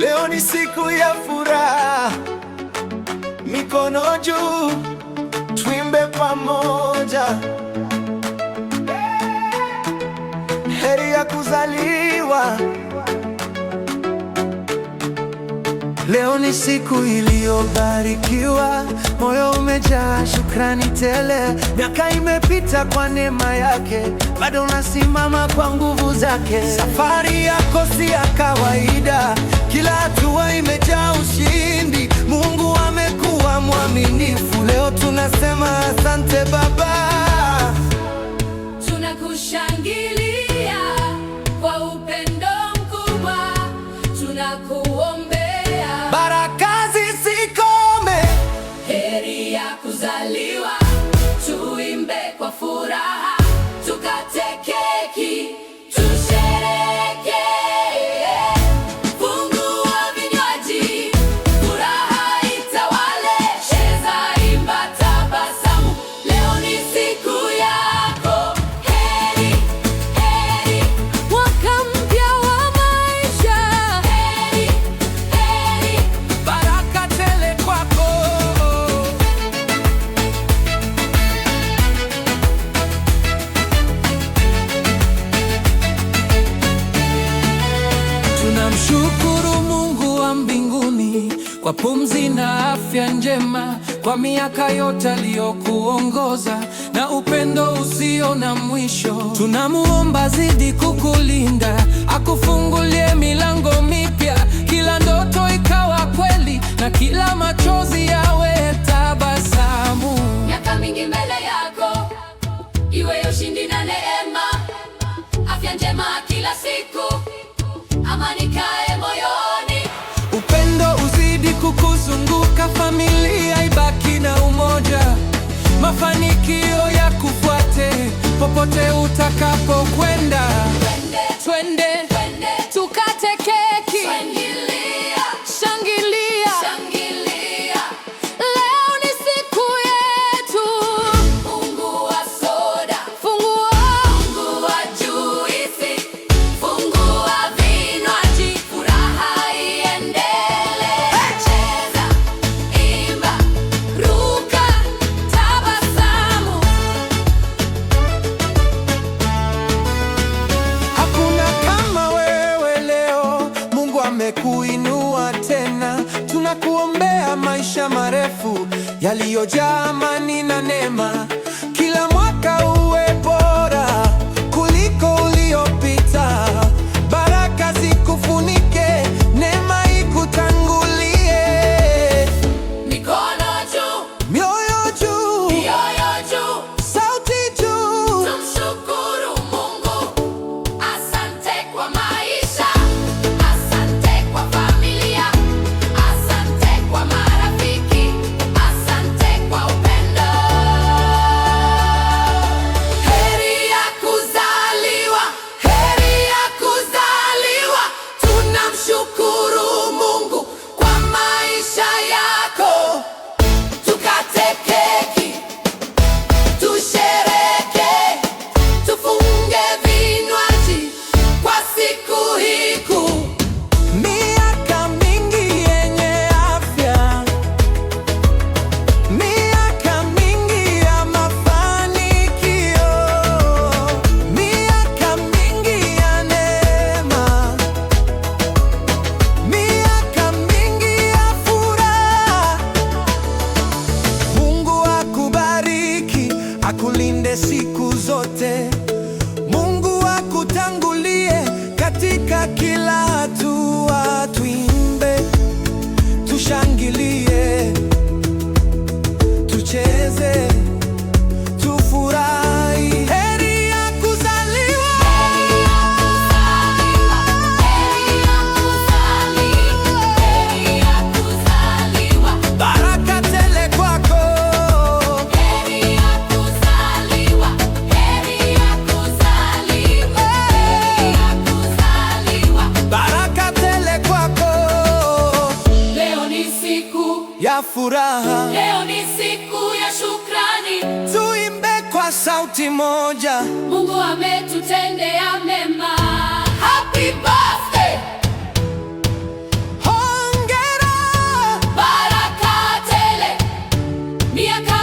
Leo ni siku ya furaha, mikono juu, tuimbe pamoja. Heri ya kuzaliwa. Leo ni siku iliyobarikiwa, moyo umejaa shukrani tele. Miaka imepita kwa neema yake, bado unasimama kwa nguvu zake. Safari yako si ya kawaida, kila hatua imejaa ushindi. Mungu amekuwa mwaminifu, leo tunasema asante Baba. Tunakushangilia kwa upendo mkubwa, tunakuombea Baraka zisikome. Heri ya kuzaliwa, tuimbe kwa furaha, tukate keki, tusherehekee. Fungua vinywaji, furaha itawale, cheza, imba, tabasamu, leo ni siku yako. Heri, heri, mwaka mpya wa maisha. Heri, heri, Baraka tele kwako. Tunamshukuru Mungu wa mbinguni kwa pumzi na afya njema, kwa miaka yote aliyokuongoza na upendo usio na mwisho. Tunamuomba zidi kukulinda, akufungulie milango mipya, kila ndoto ikawa kweli na kila machozi yawe tabasamu. Miaka mingi mbele yako, iwe ushindi na neema, afya njema kila siku, amani ikae moyoni. Upendo uzidi kukuzunguka, familia ibaki na umoja, mafanikio yakufuate popote utakapokwenda. Twende, Twende twende, tukate keki, shangilia, shangilia, shangilia. Leo ni siku yetu. Fungua soda, Fungua, fungua juisi, fungua vinywaji, furaha iendelee. Cheza, imba, ruka, tabasamu. Hakuna kama wewe leo, Mungu amekuinua tena. Tunakuombea maisha marefu yaliyojaa amani na neema. Kila mwaka uwe bora kuliko uliopita. Baraka zikufunike, neema ikutangulie. Mikono juu, Mioyo juu, mioyo juu, sauti juu. Tumshukuru Mungu. Asante kwa maisha, asante kwa familia, asante kwa marafiki, asante kwa upendo. Heri ya kuzaliwa, heri ya kuzaliwa. Tunamshukuru Mungu kwa maisha yako. Tukate keki, tusherehekee, tufunge vinywaji kwa siku hii kuu. Miaka mingi yenye afya, miaka mingi ya mafanikio, miaka mingi ya neema, miaka mingi ya furaha. Mungu akubariki, akulinde siku zote. Mungu akutangulie katika kila hatua. Tuimbe, tushangilie, tucheze, tufurahi. Heri ya kuzaliwa. Heri ya kuzaliwa, heri ya kuzaliwa, heri ya kuzaliwa, Baraka tele kwako. Heri ya kuzaliwa, heri ya kuzaliwa, heri ya kuzaliwa. Baraka tele kwako Leo ni siku, ya furaha. Leo ni siku ya shukrani. Tuimbe kwa sauti moja. Mungu ametutendea mema. Happy birthday. Ho! Miaka